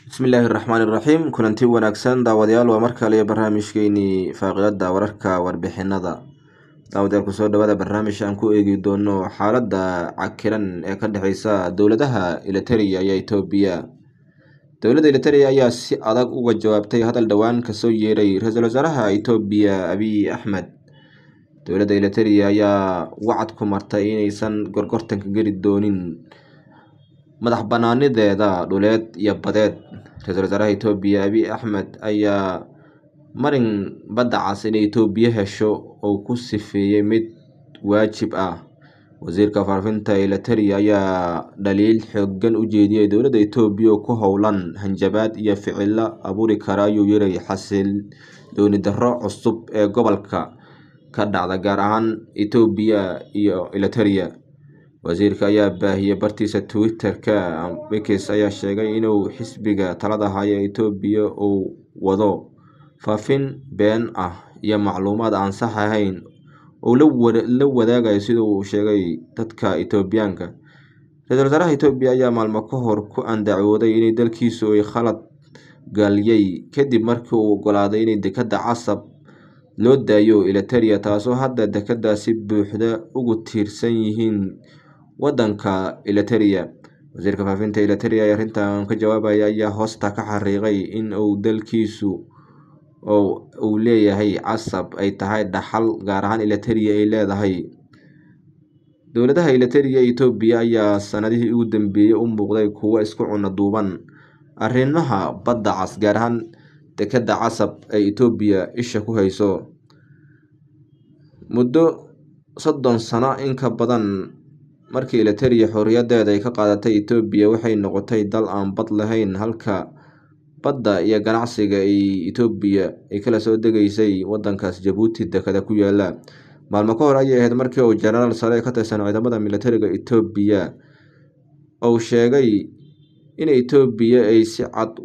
Bismillaahi raxmaani raxiim. Kulanti wanaagsan daawadayaal, waa mar kale barnaamijkeenii faaqidada wararka warbixinada. Daawadayaal, kusoo dhawaada barnaamij aan ku eegi doono xaaladda cakiran ee ka dhexeysa dowladaha Eliteria iyo Itoobiya. Dowladda Eliteria ayaa si adag uga jawaabtay hadal dhowaan kasoo yeeray ra-iisul wasaaraha Itoobiya Abiy Axmed. Dowladda Eliteria ayaa wacad ku martay inaysan gorgortanka geli doonin madax banaanideeda dhuleed iyo badeed. Ra-iisul wasaaraha Itoobiya Abiy Axmed ayaa marin badda cas inay Itoobiya hesho oo ku sifeeyey mid waajib ah. Wasiirka faafinta Eliteria ayaa dhaliil xooggan u jeediyey dowladda Itoobiya oo ku howlan hanjabaad iyo ficilo abuuri kara, ayuu yiri, xasilooni darro cusub ee gobolka ka dhacda, gaar ahaan Itoobiya iyo Eliteria. Wasiirka ayaa baahiyey bartiisa Twitter-ka X ayaa sheegay inuu xisbiga talada haya Itoobiya uu wado faafin been ah iyo macluumaad aan sax ahayn oo la wadaagayo, sida uu sheegay, dadka Itoobiyaanka. Ra-iisul wasaaraha Itoobiya ayaa maalmo ka hor ku andacooday in dalkiisu ay khalad galiyay kadib markii uu ogolaaday in dekadda Casab loo daayo Eliteria, taasoo hadda dekadda si buuxda ugu tiirsan yihiin wadanka Eliteria. Wasiirka faafinta Eliteria ee arrintan ka jawaabaya ayaa hoosta ka xariiqay in uu dalkiisu oo uu leeyahay Casab ay tahay dhaxal gaar ahaan Eliteria ay leedahay. Dowladaha Eliteria iyo Itoobiya ayaa sanadihii ugu dambeeyay u muuqday kuwo isku cuno duuban arrimaha badda cas, gaar ahaan dekadda Casab ee Itoobiya isha ku hayso. Muddo 30 sano in ka badan markii Eliteria xorriyadeeda ay ka qaadatay Itoobiya, waxay noqotay dal aan bad lahayn, halka badda iyo ganacsiga ay Itoobiya ay kala soo degaysay wadankaas Jabuuti dekada ku yaala. Maalmo ka hor ayay ahayd markii uu jenaraal sare ka tirsan ciidamada militariga Itoobiya uu sheegay in Itoobiya ay si cad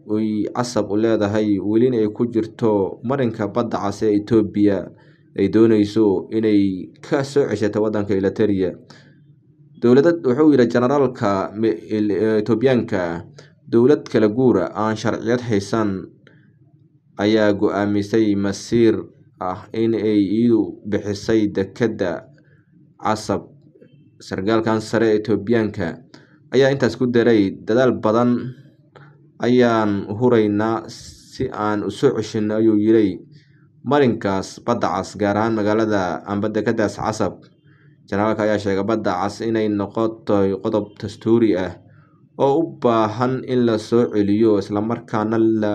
uy Casab u leedahay, welina ay ku jirto marinka badda cas ee Itoobiya ay dooneyso inay ka soo ceshato wadanka Eliteria. Dowladad, wuxuu yidhi jenaraalka Itoobiyaanka, dowlad kala guura aan sharciyad haysan ayaa go-aamisay masiir ah in ay iyadu bixisay dekadda Casab. Sargaalkan sare ee Itoobiyaanka ayaa intaas ku daray, dadaal badan ayaan huraynaa si aan usoo ceshino, ayuu yiri, marinkaas badda cas, gaar ahaan magaalada amba dekadaas Casab. Jenaraalka ayaa sheegay badda cas inay noqotay qodob dastuuri ah oo u baahan in la soo celiyo, islamarkaana la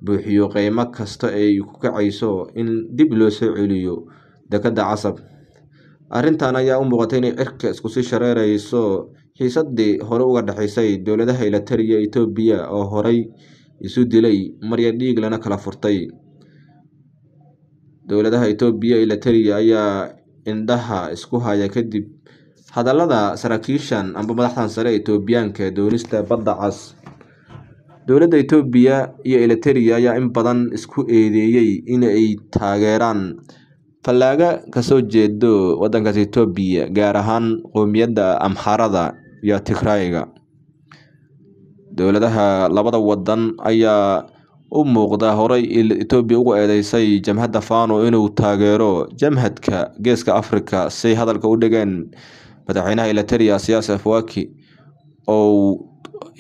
buuxiyo qiimo kasta ay ku kacayso in dib loo soo celiyo dekadda Casab. Arrintan ayaa u muuqatay inay cirka isku sii shareereyso xiisadii hore uga dhexeysay dowladaha Eliteria Itoobiya oo horey isu dilay marya dhiig lana kala furtay. Dowladaha Itoobiya Eliteria ayaa indhaha isku haya kadib hadallada saraakiishan amba madaxdan sare ee Itoobiyaanka doonista badda cas. Dowladda Itoobiya iyo Eliteria ayaa in badan isku eedeeyey in ay taageeraan fallaaga kasoo jeedo wadankaas Itoobiya, gaar ahaan qowmiyadda Amxaarada iyo Tigrayga. Dowladaha labada wadan ayaa u muuqda horey Itoobiya ugu eedeysay jamhadda Fano inuu taageero jamhadka Geeska Afrika, say hadalka u dhigeen madaxweynaha Eliteria Siyaas Afwerki oo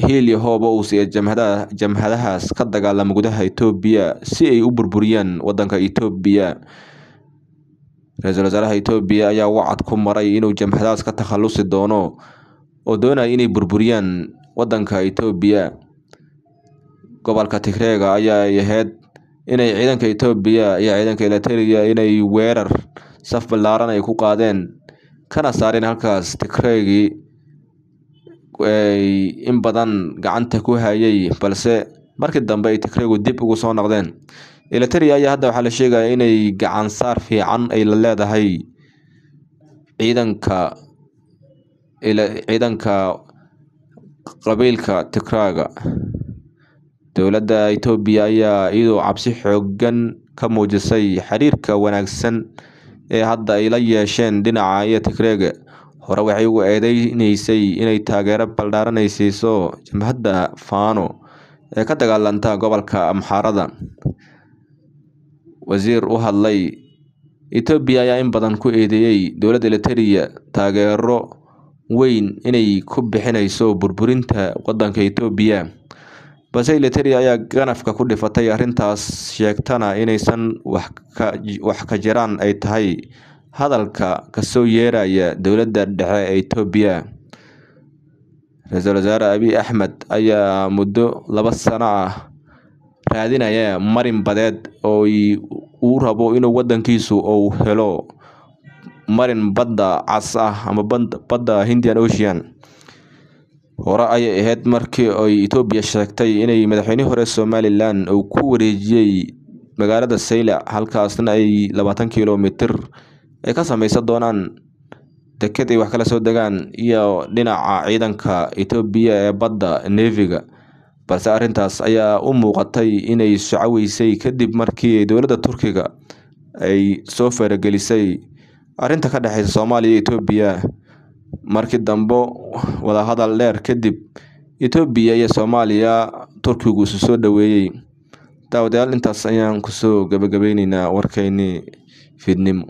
hiil iyo hooba uu siiyay jamhadahaas ka dagaalama gudaha Itoobiya si ay u burburiyaan wadanka Itoobiya. Ra-iisul wasaaraha Itoobiya ayaa wacad ku maray inuu jamhadahaas ka takhalusi doono oo doonaya inay burburiyaan wadanka Itoobiya. Gobolka Tigreega ayaa ay ahayd inay ciidanka Itoobiya iyo ciidanka Eliteria inay weerar saf ballaaran ay ku qaadeen kana saareen halkaas Tigreegii ay in badan gacanta ku hayay, balse markii dambe ay Tigreegu dib ugu soo noqdeen. Eliteria ayaa hadda waxaa la sheegaya inay gacan saar fiican ay la leedahay ciidanka qabiilka Tigrayga. Dowladda Itoobiya ayaa iyadoo cabsi xooggan ka muujisay xiriirka wanaagsan ee hadda ay la yeesheen dhinaca iyo Tigreega. Hore waxay ugu eedeyneysay inay taageero ballaaran ay siiso jamhadda Fano. ee ka dagaalanta gobolka Amxaarada. Wasiir u hadlay Itoobiya ayaa in badan ku eedeeyay dowladda Eliteria taageero weyn inay ku bixineyso burburinta wadanka Itoobiya, balse Eliteria ayaa ganafka ku dhifatay arrintaas, sheegtana inaysan wax ka jiraan ay tahay hadalka kasoo yeeraya dowladda dhexe ee Itoobiya. Ra-iisul wasaare Abiy Axmed ayaa muddo 2 sano ah raadinaya marin badeed oo uu rabo inuu wadankiisu uu helo marin badda cas ah ama badda Indian Ocean. Hore ayay ahayd markii ay Itoobiya sheegtay inay madaxweynihii hore Somaliland uu ku wareejiyay magaalada Saylac, halkaasna ay 20 kiiloomitir ay ka sameysan doonaan deked ay wax kala soo degaan iyo dhinaca ciidanka Itoobiya ee badda Navy-ga. Balse arrintaas ayaa u muuqatay inay socoweysay kadib markii dowladda Turkiga ay soo faragelisay arrinta ka dhexeysa Soomaaliya iyo Itoobiya. Markii dambe wadahadal dheer kadib Itoobiya iyo Soomaaliya Turkigu isu soo dhaweeyay. Daawadayaal, intaas ayaan kusoo gabagabeyneynaa warkeynii fiidnimo.